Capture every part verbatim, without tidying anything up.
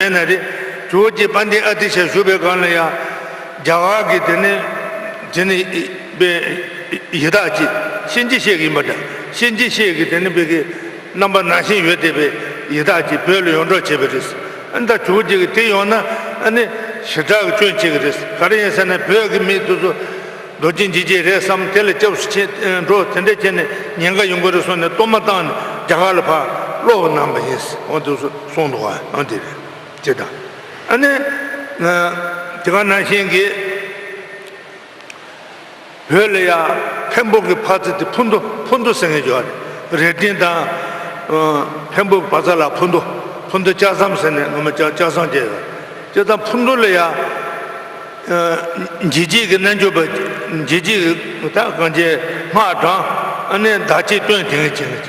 ན་རེད། ཇོ་བོ་རྗེ་དཔལ་ལྡན་ཨ་ཏི་ཤ་བཞུགས་པའི་སྒང་ལ་ཡང་རྒྱ་གར་གྱི་དེ་ནི་དེ་ནི་པའི་ཡི་དྭགས་ཀྱི་གཤིན་རྗེ་གཤེད་ཀྱི་ཡིན་པ་འདྲ། གཤིན་རྗེ་གཤེད་ཀྱི་དེ་ནི་པའི་གི་རྣམ་པ་ནང་བཞིན་ཡོད་བསྡད་པའི་ཡི་དྭགས་ཀྱིས་བོད་ལ་ཡོང་གྲབས་བྱས་པ་རེད། ཨ་ནི་ད་ཇོ་བོ་རྗེ་གི་དེ་ཡོང་ན་ཨ་ནི་ཞེ་དྲག་གི་སྐྱོན་བྱེད་ཀྱི་རེད། ག་རེ་ཡིན་ཟེར་ན་བོད་ཀྱི་མི་དེ་ཚོ་རྡོ་རྗེ་འཇིགས་བྱེད་རེད་བསམ། དེ་ལ་སྐྱབས་སུ་མཆི་འགྲོ། དེ་འདྲ་བྱས་ནས་ཉེན་ཁ་ཡོང་གི་རེད་གསུངས་ནས་གཏོར་མ་བཏང་ནས་རྒྱ་གར་ལ་ཕར་སློག་གནང་པ་ཡིན། འོ་དེ་ཚོ་གསུངས་འདུག་ག་འོ་དེ་རེད། ཅེས་དང་། ཨ་ནི་དེ་ག་ནང་བཞིན་གྱི་བོད་ལ་ཡང་འཕན་པོ་གི་ཕ་ཚ་དེ་ཕུ་མདོ། ཕུ་མདོ་ཟེར་མཁན་ཡོད་རེད། རྭ་སྒྲེང་དང་འཕན་པོ་གི་བར་ཚ་ལ་ཕུ་མདོ། ཕུ་མདོ་ལྕགས་ཟམ་ཟེར་ནས་ངོ་མ་ལྕགས་ལྕགས་ཟམ་བཅས་ཡོད། ཅེས་དང་ཕུ་མདོ་ལ་ཡང་འཇིགས་བྱེད་ཀྱི་རྣལ་འབྱོར་པ། འཇིགས་བྱེད་ཀྱི་ད་གང་བྱས་སྔགས་བགྲངས། ཨ་ནི་བདག་བསྐྱེད་བཏོན། དེ་ངས་བྱེད་ངས་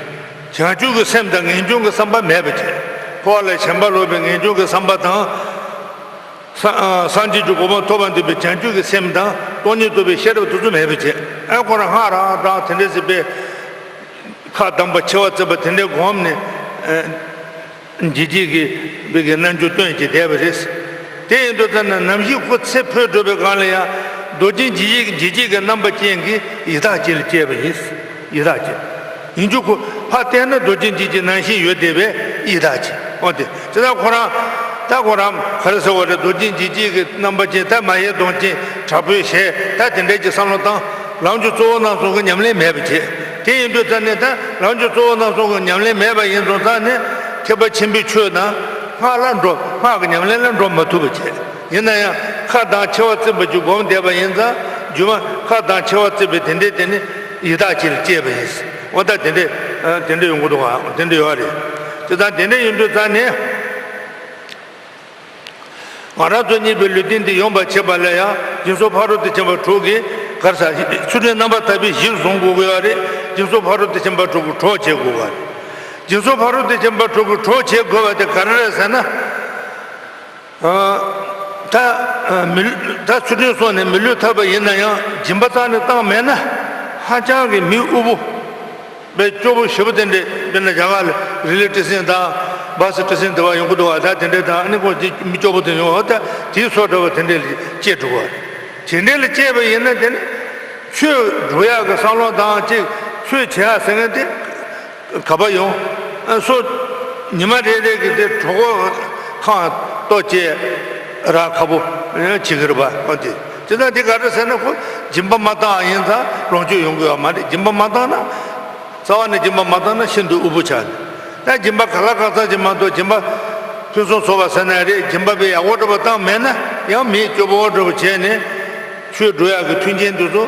བྱེད། བྱང་ཆུབ་ཀྱི་སེམས་དང་ངེས་འབྱུང་གི་བསམ་པ་མེད་པ་བྱས། འཁོར་བ་ལས་ཞེན་པ་ལོག་པའི་ངེས་འབྱུང་གི་བསམ་པ་དང་། སངས་རྒྱས་ཀྱི་གོ་འཕང་ཐོབ་པར་འདོད་པའི་བྱང་ཆུབ་ཀྱི་སེམས་དང་སྟོང་ཉིད་རྟོགས་པའི་ཤེས་རབ་དེ་ཚོ་མེད་པ་བྱས། ཨ་ཁོ་རང་སྔགས་རང་རང་དེ་འདྲ་ཟེར་པས། ཁ་གདངས་པ་མཆེ་བ་གཙིགས་པ་དེ་འདྲའི་སྒོམ་ནས། འཇིགས་བྱེད་ཀྱི་བོད་ཀྱི་རྣལ་འབྱོར་སྟོན་བྱས་བསྡད་པ་རེད། དེ་ཡིན་དུས་ཙམ་ན་ནམ་ཞིག་ཁོ་ཚེ་འཕོས་འགྲོ་བའི་སྒང་ལ་ཡང་རྡོ་རྗེ་འཇིགས་བྱེད་འཇིགས་བྱེད་ཀྱི་རྣམ་པ་ཅན་གྱི་ཡི་དྭགས་ཅིག་ལ་སྐྱེས་པ་ཡིན། ཡི་དྭགས་ཅིག་ཡིན་རྒྱུ་ཁོ་ཕར་བལྟས་ན་རྡོ་རྗེ་འཇིགས་བྱེད་ནང་བཞིན་ཡོད་བསྡད་པའི་ཡི་དྭགས་ཅིག་འོ་དེ་ཅི་ད་ཁོ་རང་ད་ཁོ་རང་ག་རེ་ཟེར་བ་རེད། རྡོ་རྗེ་འཇིགས་བྱེད་ཀྱི་རྣམ་པ་ཅན་ད་མ་ཡི་གདོང་ཅན་དྲག་པོའི་ཞལ་ད་དེ་འདྲས་ཀྱི་བསམ་བློ་བཏང་། ལམ་གྱི་གཙོ་བོ་རྣམ་གསུམ་གྱི་ཉམས་ལེན་མེད་པ་བྱས། དེ་ཡིན་དུས་ཙམ་ནས་ད་ལམ་གྱི་གཙོ་བོ་རྣམ་གསུམ་གྱི་ཉམས་ལེན་མེད་པ་ཡིན་དུས་ཙམ་ནས་ཐེག་པ་ཆེན་པོའི་ཆོས་དང་སྔགས་ལ་འགྲོ། སྔགས་ཀྱི་ཉམས་ལེན་ལ་འགྲོ་མ་ཐུབ་པ་བྱས། ཡིན་ན་ཡང་ཁ་གདངས་མཆེ་བ་གཙིགས་པ་ཅིག་སྒོམ་བསྡད་པ་ཡིན་ཙང་རྒྱུ་མ་ཁ་གདངས་མཆེ་བ་གཙིགས་པའི་དེ་འདྲའི་དེ་ནི་ཡི་དྭགས་ཅིག་ལ་སྐྱེས་པ་ཡིན། འོ་ད་དེ་འདྲའི་དེ་འདྲའི་ཡོང་གི་འདུག་ག་དེ་འདྲ་ཡོད་རེད། དེ་ད་དེ་འདྲ་ཡིན་དུས་ཙམ་ནས། ང་རང་ཚོ་རྙེད་པའི་ལུས་རྟེན་འདི་ཡོང་བར་བྱེད་པ་ལ་ཡང་སྦྱིན་སོགས་ཕ་རོལ་ཏུ་ཕྱིན་པ་དྲུག་གི་གར་ས་ཚུལ་ཁྲིམས་རྣམ་པར་དག་པའི་གཞིར་བཟུང་དགོས་ཀྱི་ཡོད་རེད། སྦྱིན་སོགས་ཕ་རོལ་ཏུ་ཕྱིན་པ་དྲུག་གི་གྲོགས་བྱེད་དགོས་པ་རེད། སྦྱིན་སོགས་ཕ་རོལ་ཏུ་ཕྱིན་པ་དྲུག་གི་གྲོགས་བྱེད་དགོས་པ་དེ་ག་རེ་རེད་ཟེར་ན། ད་མི་ད་ཚུལ་ཁྲིམས་སྲུང་ནས་མི་ལུས་ཐོབ་པ་ཡིན་ན་ཡང་སྦྱིན་པ་རྩ་ནས་བཏང་མེད་ན་ཧ་ཅང་གི་མི་དབུལ་པོ། པའི་སྐྱོ་པོ་ཞེ་པོ་དེ་འདྲས། དཔེར་ན་རྒྱ་གར་ལ་རི་ལི་ཊི་སན་དང་བྷ་སི་ཊི་སན་དེ་བ་ཡོང་གི་འདུག་བ། ད་དེ་འདྲས་དང་ཨ་ནི་ཁོ་དེ་མི་སྐྱོ་པོ་དེ་ཡོང་བ། ད་དེའི་སོ་འདྲ་བ་དེ་འདྲས་ལ་སྐྱེས་འགྲོ་བ། དེ་འདྲས་ལ་སྐྱེས་པ་ཡིན་ན་དེ་ནི་ཆོས་སྒྲུབ་ཡག་གི་བསམ་བློ་དང་ཅིག་ཆོས་བྱེད་ཡག་ཟེར་མཁན་དེ་ག་པར་ཡོང་། ཨ་སོ་ཉི་མ་རེ་རེ་གི་དེ་གྲོད་ཁོག་ཁེངས་ཏོག་ཙམ་རག་ཁག་པོ་བྱེད་ཀྱི་རེད་པ། ཨ་དེ་དེ་ད་དེ་ག་རེ་ཟེར་ན་ཁོ་སྦྱིན་པ་མ་བཏང་ཡིན་ཙང་ལོངས་སྤྱོད་ཡོང་གི་ཡོད་མ་རེད། སྦྱིན་པ་མ་བཏང་ན། རྩ་བ་ནས་སྦྱིན་པ་མ་བཏང་ན་ཤིན་ཏུ་དབུལ་པོ་ཆགས་ནས། ད་སྦྱིན་པ་གང་ལ་གང་འཚམ་ཅིག་མ་གཏོགས་སྦྱིན་པ་ཕུན་སུམ་ཚོགས་པ་ཟེར་ན་རེད། སྦྱིན་པ་དཔེ་ཡག་པོ་འདྲ་པོ་བཏང་མེད་ན་ཡང་མི་སྐྱོ་པོ་འདྲ་པོ་བྱས་ནས་ཆོས་སྒྲུབ་ཡག་གི་མཐུན་རྐྱེན་དེ་ཚོ་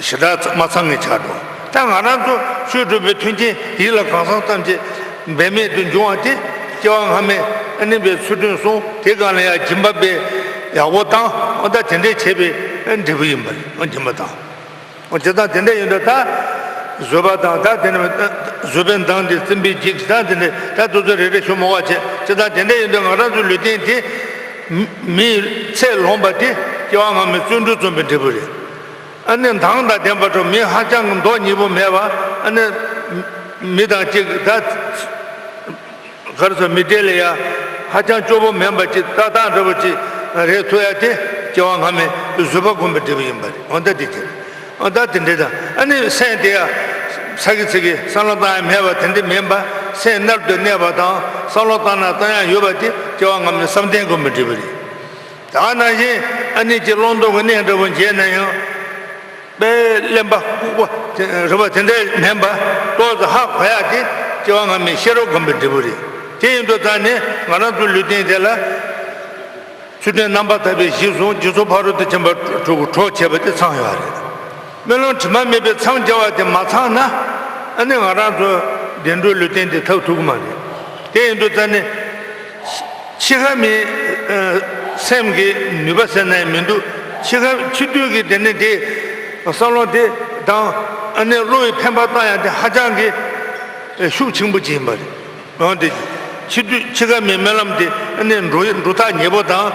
ཞེ་དྲག་མ་ཚང་ངེས་ཆགས་འགྲོ། ད་ང་རང་ཚོ་ཆོས་སྒྲུབ་པའི་མཐུན་རྐྱེན་ཡིད་ལ་གང་བསམ་ཐམས་ཅད་འབད་མེད་དུ་འབྱུང་བ་དེ་སྐྱེ་བ་སྔ་མའི་ཨ་ནི་པའི་ཚུལ་ཁྲིམས་སྲུང་། དེ་སྒང་ལ་ཡང་སྦྱིན་པ་དཔེ་ཡག་པོ་བཏང་། ཨ་ད་དེ་འདྲས་བྱས་པའི་འབྲས་བུ་ཡིན་པ་རེད། སྦྱིན་པ་བཏང་། འོ་བྱས་ཙང་དེ་འདྲ་ཡིན་དུས་ད་བཟོད་པ་དང་། ད་དེ་ནས་བཟོད་པའི་མདངས་དེ་བཙེམ་པའི་འཇིགས། ད་དེ་འདྲ་ད་དུས་ཚོད་རེ་རེ་ཞུ་མི་དགོས་པ་བྱས། བྱས་ཙང་དེ་འདྲ་ཡིན་དུས་ང་རང་ཚོའི་ལུས་རྟེན་དེ་མི་མིའི་ཚེ་ལོངས་པ་དེ་སྐྱེ་བ་སྔ་མའི་བརྩོན་འགྲུས་བརྩམས་པའི་འབྲས་བུ་རེད། ཨ་ནི་མདངས་དང་ལྡན་པ་འདྲ་བོ། མི་ཧ་ཅང་གི་མདོག་ཉེས་པོ་མེད་པ། ཨ་ནི་མི་དང་གཅིག་ད། ག་རེ་ཟེར། མི་འབྲེལ་ལ་ཡ་ཧ་ཅང་སྐྱོ་པོ་མིན་པ་ཅིག་ཏག་ཏག་འདྲ་པོ་ཅིག་རེག་ཐུབ་ཡ་དེ་སྐྱེ་བ་སྔ་མའི་བཟོད་པ་སྒོམ་པའི་འབྲས་བུ་ཡིན་པ་རེད། འོ་ད་དེ་ཅིག་འོ་ད་དེ་འདྲ་དང་། ཨ་ནི་སེམས་དེ་ཡ་ཚ་གི་ཚི་གི་བསམ་བློ་བཏང་ཡ་མེད་པ་དེ་འདྲ་མིན་པ། སེམས་རྣལ་དུ་གནས་པ་དང་བསམ་བློ་བཏང་ན་བཏང་ཡ་ཡོད་པ་དེ་སྐྱེ་བ་སྔ་མའི་བསམ་གཏན་སྒོམ་པའི་འབྲས་བུ་རེད། ད་ནང་བཞིན་ཨ་ནི་ཅིག་བླང་དོར་གྱི་གནས་འདྲ་པོ་མཇལ་ན་ཡང་། དཔེ་གླེན་པ་ལྐུགས་པ་རེད་པ། དེ་འདྲ་མིན་པ། ཏོག་ཙམ་ཧ་གོ་ཡག་དེ་སྐྱེ་བ་སྔ་མའི་ཤེས་རབ་སྒོམ་པའི་འབྲས་བུ་རེད། དེ་ཡིན་དུས་ད་ནི་ང་རང་ཚོའི་ལུས་རྟེན་དེ་ལ་ཚུལ་ཁྲིམས་རྣམ་པར་དག་པའི་གཞི་བཟུང་། སྦྱིན་སོགས་ཕ་རོལ་ཏུ་ཕྱིན་པ་དྲུག་གི་གྲོགས་བྱས་པ་དེ་ཚང་ཡོད་རེད། སྨོན་ལམ་དྲི་མ་མེད་པའི་མཚམས་སྦྱར་བ་དེ་མ་ཚང་ན་ཨ་ནི་ང་རང་ཚོ་བདེ་འགྲོའི་ལུས་རྟེན་དེ་ཐོབ་ཐུབ་ཀྱི་མ་རེད། དེ་ཡིན་དུས་ད་ནི། འཆི་ཁ་མའི་སེམས་ཀྱི་ནུས་པ་ཟེར་ན་ཡང་མི་འདུག་འཆི་ཁ་འཆི་དུས་ཀྱི་དེ་ནི་དེ་བསམ་བློ་དེ་དང་ཨ་ནི་བློ་ཡི་འཕེན་པ་བཏང་ཡག་དེ་ཧ་ཅང་གི་ཤུགས་ཆེན་པོ་ཅིག་ཡིན་པ་རེད། འོན་ཏེ་འཆི་དུས་འཆི་ཁ་མའི་སྨོན་ལམ་དེ་ཨ་ནི་འགྲོ་འགྲོ་ཐག་ཉེ་པོ་དང་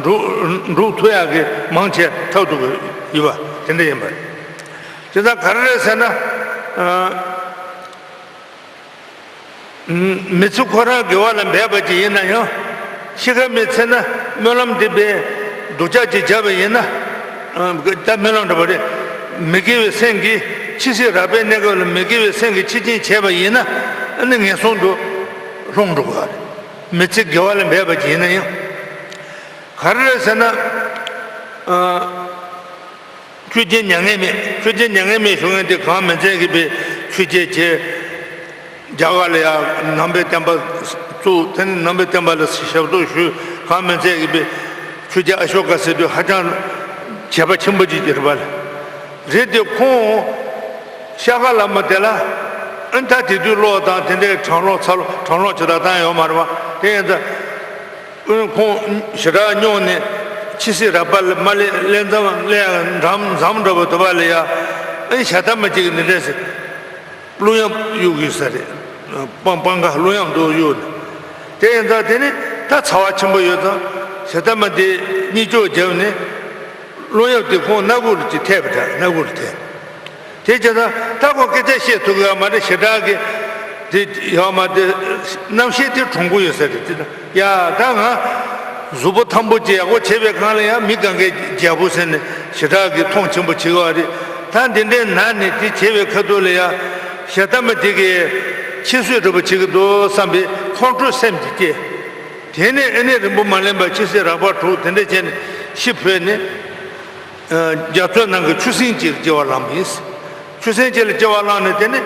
འགྲོ་འགྲོ་ཐུབ་ཡག་གི་མང་ཆེ་ཐོབ་ཐུབ་ཀྱི་ཡོད་པ་དེ་འདྲ་ཡིན་པ་རེད། དེ་ད་ག་རེ་རེད་ཟེར་ན། མི་ཚེ་ཁོ་རང་དགེ་བ་ལ་འབད་པ་ཅིག་ཡིན་ན་ཡང་ འཆི་ཁ་མི་འཚོལ་ན་སྨོན་ལམ་འདི་པའི་སྡུག་ཅག་ཅིག་བྱས་པ་ཡིན་ན། ཨ། ད་སྨོན་ལམ་འདྲ་པོ་རེད། མི་དགེ་བའི་སེམས་ཀྱིས་འཆི་སྲིད་རགས་པའི་གནས་སྐབས་ལ་མི་དགེ་བའི་སེམས་ཀྱིས་འཆི་རྐྱེན་བྱས་པ་ཡིན་ན། ཨ་ནི་ངན་སོང་དུ་ལྷུང་འགྲོ་གི་རེད། མི་ཚེ་དགེ་བ་ལ་འབད་པ་ཅིག་ཡིན་ན་ཡང་། ག་རེ་རེད་ཟེར་ན། ཨ། ཆོས་རྒྱལ་མྱ་ངན་མེད། ཆོས་རྒྱལ་མྱ་ངན་མེད་ཞུ་མཁན་དེ་གང་མིན་ཚད་ཀྱི་པའི་ཆོས་རྒྱལ་བྱས། རྒྱ་གར་ལ་ཡང་ནང་པའི་བསྟན་པ་བཙུགས། དེ་ནས་ནང་པའི་བསྟན་པ་ལ་ཞབས་ཏོག་ཞུས། གང་མིན་ཚད་ཀྱི་པའི་ཆོས་རྒྱལ་ཨ་ཤོ་ཀ་ཟེར་དུས་ཧ་ཅང་བྱས་པ་ཆེན་པོ་ཅིག་གི་རེད་པ། རེད་དེ་ཁོང་ཤཱཀྱ་བླ་མ་དེ་ལ་ཨ་ནི་ད་དེ་དུས་གློག་དང་དེ་འདྲའི་གྲང་གློག་ཚ་གློག་གྲང་གློག་ཇི་ལྟར་བཏང་ཡོད་མ་རེད་པ། དེ་ཡིན་ཙང་། ཁོང་ཞེ་དྲག་སྙུང་ནས་འཆི་སྲིད་རགས་པ་ལ་མ་སླེབས། སླེབས་མཚམས་སླེབས་འགྲམ་འགྲམ་འདྲ་པོ་དུ་བ་ལ་ཡ། ཨེ་ཞལ་ཐ་མ་གཅིག་གི་ནི་འདྲ་ཟེར། ཀླུ་ཡམས་གཡུག་གི་ས་རེད། སྤང་སྤང་ཁ་ཀླུ་ཡམས་དུ་གཡུག་ནས། དེ་ཡིན་ཙང་དེ་ནི་ད་ཚ་བ་ཆེན་པོ་ཡོད་ཙང་ཞལ་ཐ་མ་དེ་གཉིད་ཅོག་བརྒྱབ་ནས། ཀླུ་ཡམས་དེ་ཁོང་སྣ་ཁུག་ལ་ཅིག་ཐེབས་པ་འདྲ། སྣ་ཁུག་ལ་ཐེབས། དེ་བྱས་ཙང་ད་ཁོ་སྐད་ཆ་བཤད་ཐུབ་ཀྱི་ཡོད་མ་རེད། ཞེ་དྲག་གི་དེ་ཡོད་མ་རེད། རྣམ་ཤེས་དེ་གྲོངས་ཀྱི་ཡོད་ས་རེད། དེ་ཡ་ད་ང་གཟུགས་པོ་ཐང་པོ་ཅིག་ཡག་པོ་བྱས་པའི་སྒང་ལ་ཡང་མི་གང་གའི་རྒྱལ་པོ་ཟེར་ནས་ཞེ་དྲག་གི་མཐོང་ཆེན་པོ་བྱེད་ཀྱི་ཡོད་རེད། ད་འདི་འདྲའི་ནང་ནས་དེ་བྱས་པའི་ཁ་ཐུག་ལ་ཡ་ཞལ་ཐ་མ་དེ་གིས་ཁྱད་གསོད་འདྲ་པོ་བྱེད་ཀྱི་འདུག་བསམ་པའི་ཁོང་ཁྲོའི་སེམས་ཀྱིས་སྐྱེས། དེ་ནས་ཨ་ནི་རིང་པོ་མ་ལོན་པར་འཆི་སྲིད་རགས་པ་དྲུག་དེ་འདྲ་བྱས་ནས་ཤི་འཕོས་ནས། རྒྱ་མཚོའི་ནང་གི་ཆུ་སྲིན་གཅིག་ལ་སྐྱེ་བ་བླངས་པ་ཡིན། ཆུ་སྲིན་གཅིག་ལ་སྐྱེ་བ་བླངས་ནས་དེ་ནས་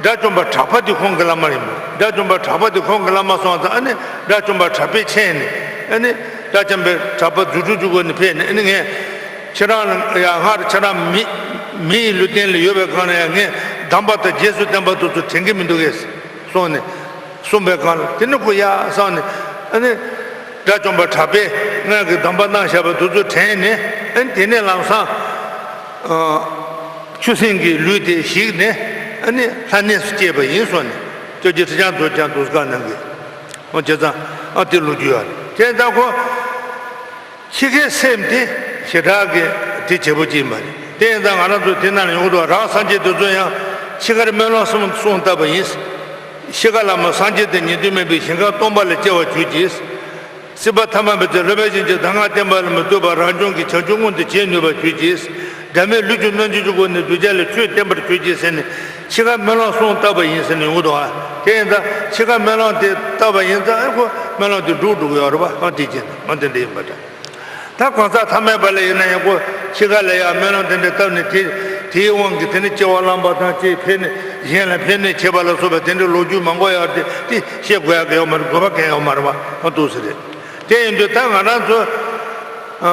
དགྲ་བཅོམ་པ་གྲགས་པ་དེ་ཁོང་གི་བླ་མ་ཡིན་པ། དགྲ་བཅོམ་པ་གྲགས་པ་དེ་ཁོང་གི་བླ་མ་སོང་ཙང་། ཨ་ནི་དགྲ་བཅོམ་པ་གྲགས་པས་མཁྱེན་ནས། ཨ་ནི་དགྲ་བཅོམ་པའི་གྲགས་པ་རྫུ་འཕྲུལ་གྱི་སྒོ་ནས་ཕེབས་ནས། ཨ་ནི་ངས་ཁྱེད་རང་ལ་ཡ། སྔར་ཁྱེད་རང་མི་མི་ཡི་ལུས་རྟེན་ལ་ཡོད་པའི་སྒང་ལ་ཡ་ངས་གདམས་པ་དང་རྗེས་སུ་བསྟན་པ་དེ་ཚོ་དྲན་གྱི་མི་འདུག་གས་གསུངས་ནས། གསུངས་པའི་སྒང་ལ་དེ་ནི་ཁོ་ཡ་བསམ་ནས། ཨ་ནི་དགྲ་བཅོམ་པ་གྲགས་པས་ངས་ཀྱི་གདམས་པ་གནང་བཞག་པ་དེ་ཚོ་དྲན་ནས། ཨ་ནི་དེ་ནས་ལམ་སང་ཆུ་སྲིན་གྱི་ལུས་དེ་བཤིག་ནས། ཨ་ནི་ལྷ་གནས་སུ་སྐྱེས་པ་ཡིན་གསུངས་ནས། སྐྱབས་རྗེ་ཁྲི་བྱང་རྡོ་རྗེ་འཆང་དུས་སྐབས་ནང་གི། འོ་བྱས་ཙང་ཨ་དེ་ལོ་རྒྱུས་ཡོད་རེད། བྱས་ཙང་ཁོ། འཆི་ཁའི་སེམས་དེ་ཞེ་དྲག་གི་དེ་བྱེད་པོ་ཅིག་མ་རེད། དེ་ཡིན་ཙང་ང་རང་ཚོ་དེ་ནང་ལ་ཡོང་གི་འདུག་རང་སངས་རྒྱས་དེ་ཚོ་ཡང་འཆི་ཁར་སྨོན་ལམ་གསུམ་གསུངས་བཏབ་པ་ཡིན། འཆི་ཁ་ལ་མ་སངས་རྒྱས་དང་ཉན་ཐོས་མེད་པའི་ཞིང་ཁམས་སྟོང་པ་ལ་སྐྱེ་བར་གྱུར་ཅིག་སྲིད་པ་ཐ་མལ་པའི་ཚེ་སློབ་དཔོན་ཆེན་པོའི་གདམས་ངག་བསྟེན་པ་ལ་མི་ལྟོས་པར་རང་བྱུང་གི་བྱང་ཆུབ་མངོན་དུ་བྱེད་ནུས་པར་གྱུར་ཅིག་སྒྲ་མེད་ལུས་ཀྱི་རྣལ་འབྱོར་གྱི་སྒོ་ནས་གདུལ་བྱ་ལ་ཆོས་བསྟན་པར་གྱུར་ཅིག་ཟེར་ནས་འཆི་ཁར་སྨོན་ལམ་གསུམ་བཏབ་པ་ཡིན་ཟེར་ནས་ཡོང་གི་འདུག་ཨ། དེ་ཡིན་ཙང་འཆི་ཁར་སྨོན་ལམ་དེ་བཏབ་པ་ཡིན་ཙང་ཨ་ཁོ་སྨོན་ལམ་དེ་འགྲུབ་འགྲོ་གི་ཡོད་རེད་པ། ཨ་དེ་བྱས་ན་ཨ་དེ་འདྲ་ཡིན་པ་འདྲ། ད་གང་ཟག་ཐ་མལ་པ་ལ་ཡིན་ན་ཡང་ཁོ་འཆི་ཁ་ལ་ཡང་སྨོན་ལམ་དེ་འདྲ་བཏབ་ནས་དེ་དེའི་དབང་གིས་དེ་ནས་སྐྱེ་བ་བླངས་པ་དང་ཅིག་ཕན་ནས་གཞན་ལ་ཕན་ནུས་བྱེད་པ་ལ་སོགས་པ་དེ་འདྲའི་ལོ་རྒྱུས་མང་པོ་ཡོད་རེད། དེ་བཤད་དགོས་ཡག་གི་ཡོད་མ་རེད། དགོས་པ་གང་ཡང་ཡོད་མ་རེད་པ། ཨ་འདུག་ཟེར་རེད། དེ་ཡིན་དུས་ད་ང་རང་ཚོ་ཨ་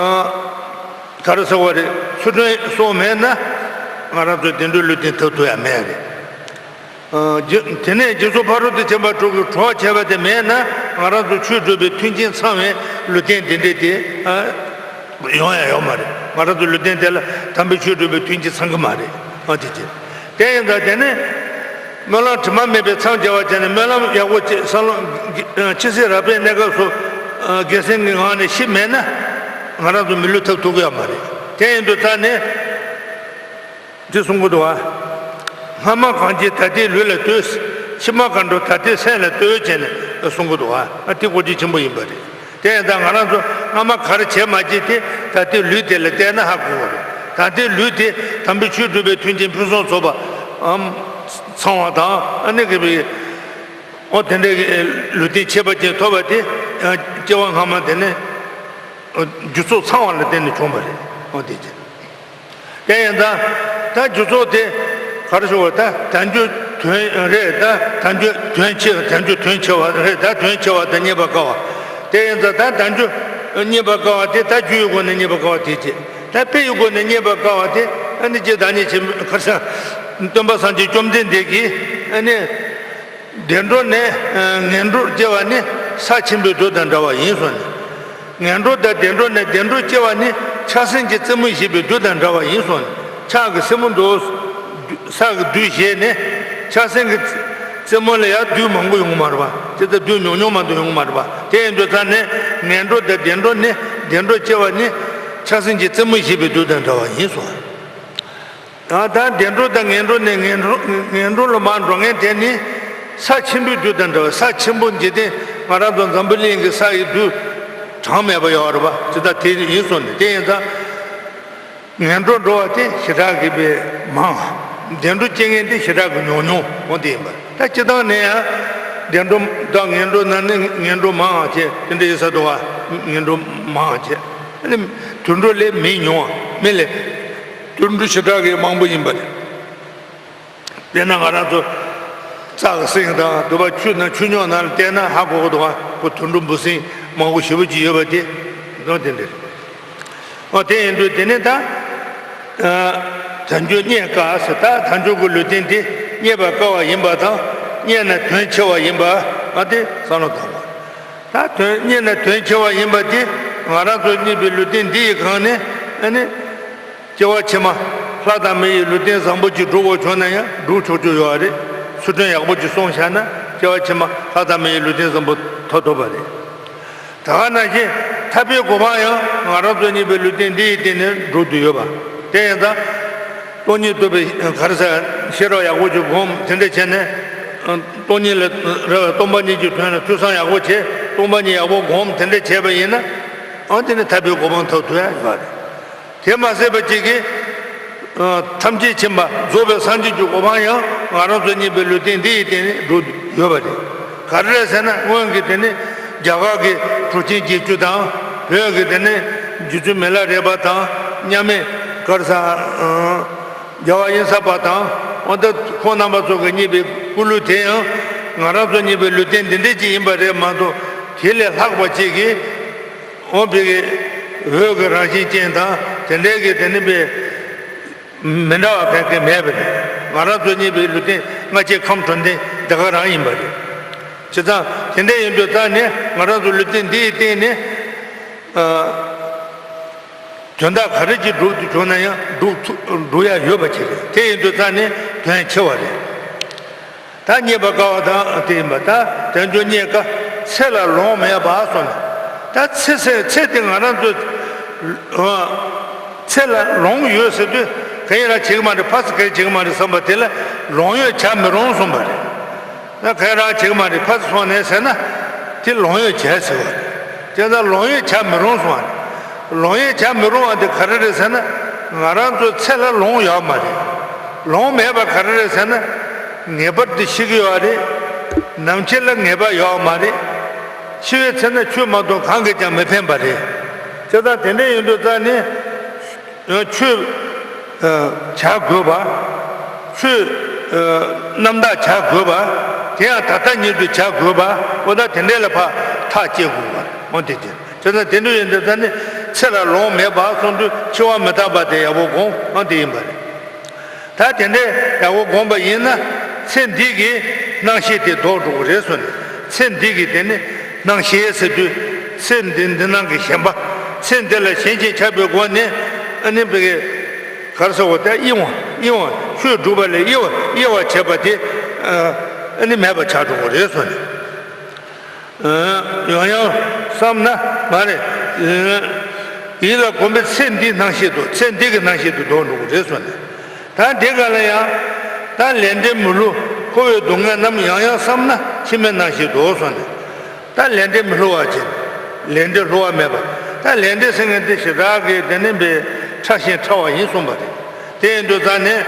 ག་རེ་ཟེར་བ་རེད། ཚུལ་ཁྲིམས་སྲུང་མེད་ན་ང་རང་ཚོ་བདེ་འགྲོའི་ལུས་རྟེན་ཐོབ་ཐུབ་ཡ་མེད་རེད། ཨ་རྗེ་དེ་ནས་རྗེས་སུ་ཕ་རོལ་ཏུ་ཕྱིན་པ་དྲུག་གི་གྲོགས་བྱས་པ་དེ་མེད་ན་ང་རང་ཚོ་ཆོས་སྒྲུབ་པའི་མཐུན་རྐྱེན་ཚང་བའི་ལུས་རྟེན་དེ་འདྲས་དེ་ཨ་ཡོང་ཡ་ཡོད་མ་རེད། ང་རང་ཚོ་ལུས་རྟེན་དེ་ལ་དམ་པའི་ཆོས་སྒྲུབ་པའི་མཐུན་རྐྱེན་ཚང་གི་མ་རེད། ཨ་དེ་ཅི། དེ་ཡིན་ཙང་དེ་ནས་སྨོན་ལམ་དྲི་མ་མེད་པའི་མཚམས་སྦྱར་བ་བྱས་ནས་སྨོན་ལམ་ཡག་པོ་བྱེད། སྨོན་ལམ་འཆི་སྲིད་རགས་པའི་གནས་སྐབས་སུ་དགེ་སེམས་ཀྱི་ངང་ནས་ཤི་མེད་ན་ང་རང་ཚོ་མི་ལུས་ཐོབ་ཐུབ་ཀྱི་ཡོད་མ་རེད། དེ་ཡིན་དུས་ད་ནི། འདི་གསུང་གི་འདུག་བ། སྔ་མ་གང་བྱས་ད་ལྟའི་ལུས་ལ་ལྟོས། ཕྱི་མ་གང་འགྲོ་ད་ལྟའི་སེམས་ལ་ལྟོས་བྱས་ནས་གསུང་གི་འདུག་བ། ཨ་དེ་གོ་རྒྱུ་ཆེན་པོ་ཡིན་པ་རེད། དེ་ཡིན་ཙང་ང་རང་ཚོ་སྔ་མ་ག་རེ་བྱས་མ་བྱས་དེ་ད་ལྟའི་ལུས་དེ་ལ་བལྟས་ན་ཧ་གོ་བ་རེད། ད་ལྟའི་ལུས་དེ་དམ་པའི་ཆོས་སྒྲུབ་པའི་མཐུན་རྐྱེན་ཕུན་སུམ་ཚོགས་པའམ་ཚང་བ་དང་། ཨ་ནི་གི་བའི་ཨོ་དེ་འདྲའི་ལུས་རྟེན་ཁྱད་པར་ཅན་ཐོབ་པ་དེ་སྐྱེ་བ་སྔ་མ་དེ་ནས་རྒྱུ་ཚོགས་ཚང་བ་ལ་བརྟེན་ནས་བྱུང་བ་རེད། ཨོ་དེ་ཅི། དེ་ཡིན་ཙང་ད་རྒྱུ་ཚོགས་དེ་ག་རེ་ཞུ་བ། ད་དལ་འབྱོར་དོན་རེད། ད་དལ་འབྱོར་དོན་ཆེ། དལ་འབྱོར་དོན་ཆེ་བ་རེད། ད་དོན་ཆེ་བ་དང་རྙེད་པར་དཀའ་བ། དེ་ཡིན་ཙང་ད་དལ་འབྱོར་རྙེད་པར་དཀའ་བ་དེ་ད་རྒྱུ་ཡི་སྒོ་ནས་རྙེད་པར་དཀའ་བ་དེ་བྱེད། ད་དཔེ་ཡི་སྒོ་ནས་རྙེད་པར་དཀའ་བ་དེ་ཨ་ནི་རྗེ་བདག་ཉིད་ཆེན་པོ་གར་ས་སྟོན་པ་སངས་རྒྱས་བཅོམ་ལྡན་འདས་ཀྱིས་ཨ་ནི། བདེ་འགྲོ་ནས་ངན་འགྲོར་སྐྱེ་བ་ནི་ས་ཆེན་པོའི་རྡུལ་དང་འདྲ་བ་ཡིན་གསུངས་ནས། ངན་འགྲོ་དང་བདེ་འགྲོ་ནས་བདེ་འགྲོར་སྐྱེ་བ་ནི་ཆགས་སེམས་ཀྱི་རྩེ་མོ་བཞེས་པའི་རྡུལ་དང་འདྲ་བ་ཡིན་གསུངས་ནས། ཆགས་ཀྱི་རྩེ་མོ་འདུག་ས་གི་རྡུལ་བཞེས་ནས་ཆགས་སེམས་ཀྱི་རྩེ་མོ་ལ་ཡང་རྡུལ་མང་པོ་ཡོང་གི་མ་རེད་པ། དེ་ལྟར་རྡུལ་ཉུང་ཉུང་མ་གཏོགས་ཡོང་གི་མ་རེད་པ། དེ་ཡིན་དུས་ཙང་ནས་ངན་འགྲོ་དང་བདེ་འགྲོ་ནི་བདེ་འགྲོར་སྐྱེ་བ་ནི་ཆགས་སེམས་ཀྱི་རྩེ་མོ་བཞེས་པའི་རྡུལ་དང་འདྲ་བ་ཡིན་གསུངས། ཡང་ད་བདེ་འགྲོ་དང་ངན་འགྲོ་ནས་ངན་འགྲོ་ངན་འགྲོ་ལ་མར་འགྲོ་མཁན་དེ་ནི་ས་ཆེན་པོའི་རྡུལ་དང་འདྲ་བ། ས་ཆེན་པོ་འཇིག་རྟེན་ང་རང་ཚོ་འཛམ་བུ་གླིང་གི་ས་ཡི་རྡུལ་ གྲངས་མེད་པ་ཡོད་རེད་པ། ཇི་ལྟར་དེ་ཡིན་སོང་ནས་དེ་ཡིན་ཙང་། ངན་འགྲོར་འགྲོ་བ་དེ་ཞེ་དྲག་གི་པའི་མང་། བདེ་འགྲོ་སྐྱེ་མཁན་དེ་ཞེ་དྲག་གི་ཉུང་ཉུང་འོ་དེ་ཡིན་པ། ད་སྤྱི་བཏང་ནས་ཡང་བདེ་འགྲོ་དང་ངན་འགྲོ་ན་ནི་ངན་འགྲོ་མང་བ་བྱས་དེ་འདྲ་ཡིན་ས་འདུག་བ། ངན་འགྲོ་མང་བ་བྱས། ཨ་ནི་དུད་འགྲོ་ལས་མི་ཉུང་བ་མི་ལས། དུད་འགྲོ་ཞེ་དྲག་གི་མང་པོ་ཡིན་པ་རེད། དཔེར་ན་ང་རང་ཚོ་རྩྭ་གི་སེང་དང་དུ་བ་ཆུ་ན་ཆུ་རྙོག་ནང་ལ་བལྟས་ན་ཧ་གོ་གི་འདུག་ག་ཁོ་དུད་འགྲོ་འབུ་སྲིན་མང་པོ་ཞེ་པོ་ཅིག་ཡོད་པ་དེ་འདྲ་དེ་འདྲ་རེད། ཨོ་དེ་ཡིན་དུས་དེ་ནི་ད་དལ་འབྱོར་རྙེད་དཀའ་ཟེར། ད་དལ་འབྱོར་གྱི་ལུས་རྟེན་དེ་རྙེད་པར་དཀའ་བ་ཡིན་པ་དང་རྙེད་ན་དོན་ཆེ་བ་ཡིན་པ་ཨ་དེ་བསམ་བློ་བཏང་དགོས། ད་དོན་རྙེད་ན་དོན་ཆེ་བ་ཡིན་པ་དེ་ང་རང་ཚོ་རྙེད་པའི་ལུས་རྟེན་འདི་ཡི་སྒང་ནས་ཨ་ནི། སྐྱེ་བ་ཕྱི་མ་ལྷ་དང་མི་ཡི་ལུས་རྟེན་བཟང་པོ་ཅིག་སྒྲུབ་དགོས་བྱུང་ན་ཡང་སྒྲུབ་ཆོག་རྒྱུ་ཡོད་རེད། ཚུལ་ཁྲིམས་ཡག་པོ་ཅིག་སྲུང་བཞག་ན་སྐྱེ་བ་ཕྱི་མ་ལྷ་དང་མི་ཡི་ལུས་རྟེན་བཟང་པོ་ཐོབ་ཐུབ་པ་རེད། ད་ག་ནང་བཞིན་ཐར་པའི་གོ་འཕང་ཡང་ང་རང་ཚོ་རྙེད་པའི་ལུས་རྟེན་འདི་ཡི་སྟེང་ནས་སྒྲུབ་ཏུ་ཡོད་པ། དེ་ཡིན་ཙང་། སྟོང་ཉིད་རྟོགས་པའི་ག་རེ་ཟེར་ཤེས་རབ་ཡག་པོ་ཅིག་སྒོམ་དེ་འདྲ་བྱས་ནས། སྟོང་ཉིད་ལ་རེ་བ་སྟོང་པ་ཉིད་ཀྱི་དོན་ལ་ཐོས་བསམ་ཡག་པོ་བྱས་སྟོང་པ་ཉིད་ཡག་པོ་སྒོམ་དེ་འདྲ་བྱས་པ་ཡིན་ན། ཨང་དེ་ནི་ཐར་པའི་གོ་འཕང་ཐོབ་ཐུབ་ཡ་ཡོད་རེད། དེ་མ་ཟད་པ་གཅིག་གིས། ཨ། ཐམས་ཅད་མཁྱེན་པ་རྫོགས་པའི་སངས་རྒྱས་ཀྱི་གོ་འཕང་ཡང་ང་རང་ཚོ་རྙེད་པའི་ལུས་རྟེན་འདི་ཡི་སྟེང་ནས་འགྲོ་ཡོད་པ་རེད། ག་རེ་རེད་ཟེར་ན་སྔོན་གྱི་དེ་ནི་རྒྱ་གར་གྱི་གྲུབ་ཆེན་བརྒྱད་ཅུ་དང་བོད་ཀྱི་དེ་ནི་རྗེ་བཙུན་མི་ལ་རས་པ་དང་མཉམ་མེད་ག་རེ་ཟེར། ཨ། རྒྱལ་བ་དབྱིག་གསར་པ་དང་འོ་ད་ཁོང་རྣམ་པ་ཚོ་གིས་རྙེད་པའི་སྐུ་ལུས་དེ་ཡང་ང་རང་ཚོ་རྙེད་པའི་ལུས་རྟེན་འདི་འདྲས་ཅིག་ཡིན་པ་རེད་མ་གཏོགས་དེ་ལས་ལྷག་པ་ཅིག་གིས། འོ་བོད་ཀྱི་འོད་ཀྱི་རང་བཞིན་ཅན་དང་དེ་འདྲའི་གི་དེ་ནི་པའི་མི་འདྲ་བ་གང་གི་མེད་པ་རེད། ང་རང་ཚོ་རྙེད་པའི་ལུས་རྟེན་ལྔ་བརྒྱའི་ཁམས་དྲུག་ལྡན་དེ་ག་རང་ཡིན་པ་རེད། བྱས་ཙང་དེ་འདྲ་ཡིན་དུས་ཙང་ནས་ང་རང་ཚོ་ལུས་རྟེན་འདི་ཡི་སྟེང་ནས་ཨ། དོན་དག་ག་རེ་ཅིག་སྒྲུབ་ཏུ་བྱུང་ན་ཡང་སྒྲུབ་ཐུབ་སྒྲུབ་ཡ་ཡོད་པ་ཅིག་རེད། དེ་ཡིན་དུས་ཙང་ནས་དོན་ཆེ་བ་རེད། ད་རྙེད་པར་དཀའ་བ་དང་དེ་ཡིན་པ་ད་དལ་འབྱོར་རྙེད་དཀའ་ཚེ་ལ་ལོང་མེད་པ་སོགས་ནས་ད་ཚེ་ཚེ་ཚེ་དེ་ང་རང་ཚོ་ཚེ་ལ་ལོང་ཡོད་ཟེར་དུས་ག་ཡིན་ར་བྱེད་ཀྱི་མ་རེད། ཕ་སི་ག་ཡིན་བྱེད་ཀྱི་མ་རེད་བསམ་པ་དེ་ལ་ལོང་ཡོད་བྱ་མི་རུང་གསུངས་པ་རེད། ད་ག་ཡིན་ར་བྱེད་ཀྱི་མ་རེད་ཕ་སི་སོང་ནས་ཟེར་ན་དེ་ལོང་ཡོད་བྱས་ཟེར་བ་རེད། དེ་ལ་ལོང་ཡོད་བྱ་མི་རུང་གསུངས་པ་རེད། ལོང་ཡོད་བྱ་མི་རུང་བ་དེ་ག་རེ་རེད་ཟེར་ན་ང་རང་ཚོ་ཚེ་ལ་ལོང་ཡོད་མ་རེད། ལོང་མེད་པ་ག་རེ་རེད་ཟེར་ན། ངེས་པར་དུ་ཤི་གི་ཡོད་རེད། ནམ་འཆི་ལ་ངེས་པ་ཡོད་མ་རེད། འཆི་བའི་ཚེ་ན་ཆོས་མ་གཏོགས་གང་གིས་ཀྱང་མི་ཕན་པ་རེད། བྱས་ཙང་དེ་འདྲ་ཡིན་དུས་ཙང་ནི། ཆོས་བྱ་དགོས་པ། ཆོས་རྣམ་དག་བྱ་དགོས་པ། དེ་ཡང་ད་ལྟ་ཉིད་དུ་བྱ་དགོས་པ། འོ་ད་དེ་འདྲ་ལ་ཕར་ཐག་བཅད་དགོས་པ་འོ་དེ་དེ། བྱས་ཙང་དེ་འདྲ་ཡིན་དུས་ཙང་ནི་ཚེ་ལ་ལོང་མེད་པ་གསུངས་དུས་འཆི་བ་མི་རྟག་པ་དེ་ཡག་པོ་དགོངས་འོ་དེ་ཡིན་པ་རེད། ད་དེ་འདྲའི་ཡག་པོ་བསྒོམས་པ་ཡིན་ན་ཚེ་འདི་གི་སྣང་ཤས་དེ་ལྡོག་འགྲོ་གི་རེད་གསུངས་ནས། ཚེ་འདི་གི་དེ་ནི་སྣང་ཤས་ཟེར་དུས་ཚེ་འདི་འདི་སྣང་གི་ཞེན་པ། ཚེ་འདི་ལ་ཞེན་ཅིང་ཆགས་པའི་སྒོ་ནས་ཨ་ནི་བི་གི་ག་རེ་ཟེར་བ་དེ་གཡེང་བ་གཡེང་བ་ཆོས་སྒྲུབ་པ་ལས་གཡེང་བ་གཡེང་བ་བྱེད་པ་དེ་ཨ་ནི་མེད་པ་ཆགས་འགྲོ་གི་རེད་གསུངས་ནས། ཡང་ཡང་བསམ་ན་མ་རེད། ཡིད་ལ་གོམས་པའི་ཚེ་འདིའི་སྣང་ཤས་དང་ཚེ་འདི་གི་སྣང་ཤས་དུ་ལྡོག་འགྲོ་གི་རེད་གསུངས་ནས། ད་འདི་ག་ལ་ཡང་ད་ལས་འབྲས་མི་བསླུ་འཁོར་བའི་སྡུག་བསྔལ་རྣམས་ཡང་ཡང་བསམ་ན་ཕྱི་མའི་སྣང་ཤས་དུ་གསུངས་ནས། ད་ལས་འབྲས་མི་བསླུ་བ་བྱེད། ལས་འབྲས་བསླུ་བ་མེད་པ། ད་ལས་འབྲས་ཟེར་མཁན་དེ་ཞེ་དྲག་གི་དེ་ནི་བའི་ཕྲ་ཞིང་ཕྲ་བ་ཡིན་གསུངས་པ་རེད། དེ་ཡིན་དུས་ཙང་ནས།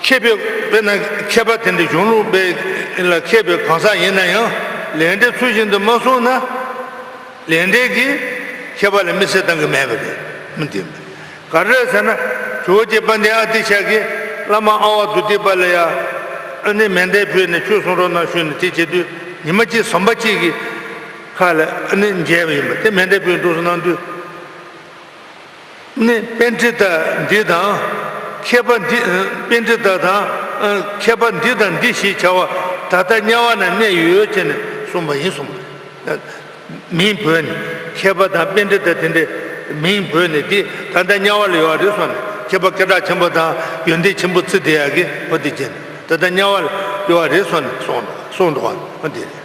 མཁས་པའི་དཔེར་ན་མཁས་པ་དེ་འདྲ་གཞུང་ལུགས་པའི་ལ་མཁས་པའི་གང་ཟག་ཡིན་ན་ཡང་ལས་འབྲས་ཚུལ་བཞིན་དུ་མ་སོང་ན་ལས་འབྲས་ཀྱིས་མཁས་པ་ལ་མི་ཚེ་བཏང་གི་མེད་པ་རེད། མི་འདི་ག་རེ་རེད་ཟེར་ན་ཇོ་བོ་རྗེ་དཔལ་ལྡན་ཨ་ཏི་ཤ་གིས་བླ་མ་ཨ་ཝ་དྷཱུ་ཏི་པ་ལ་ཡ་ཨ་ནི་མཎྜལ་ཕུལ་ནས་ཆོས་གསུང་རོགས་གནང་ཞུས་ནས་དེ་བྱེད་དུས་ཉི་མ་གཅིག་ཟམ་པ་གཅིག་གི་ཁ་ལ་ཨ་ནི་མཇལ་བ་ཡིན་པ་དེ་མཎྜལ་ཕུལ་འདུག་སེ་གནང་དུས། ནི་པཎྜི་ཏ་འདི་དང་མཁས་པ་འདི་པཎྜི་ཏ་དང་མཁས་པ་འདི་དང་འདི་ཞེས་བྱ་བ་ད་ལྟ་དམྱལ་བ་ན་གནས་ཡོད་ཅེས་ནས་གསུངས་པ་ཡིན་གསུངས་པ་རེད། མིང་བོས་ནས་མཁས་པ་དང་པཎྜི་ཏ་དེ་འདྲའི་མིང་བོས་ནས་འདི་ད་ལྟ་དམྱལ་བ་ལ་ཡོད་རེད་གསུངས་ནས་མཁས་པ་སྐད་གྲགས་ཆེན་པོ་དང་ཡོན་ཏན་ཆེན་པོ་བརྩི་བསྡད་ཡག་གི་བ་འདི་བྱས་ནས་ད་ལྟ་དམྱལ་བ་ལ་ཡོད་རེད་གསུངས་ནས་གསུངས་འདུག་གསུངས་འདུག་བ་འདི་རེད།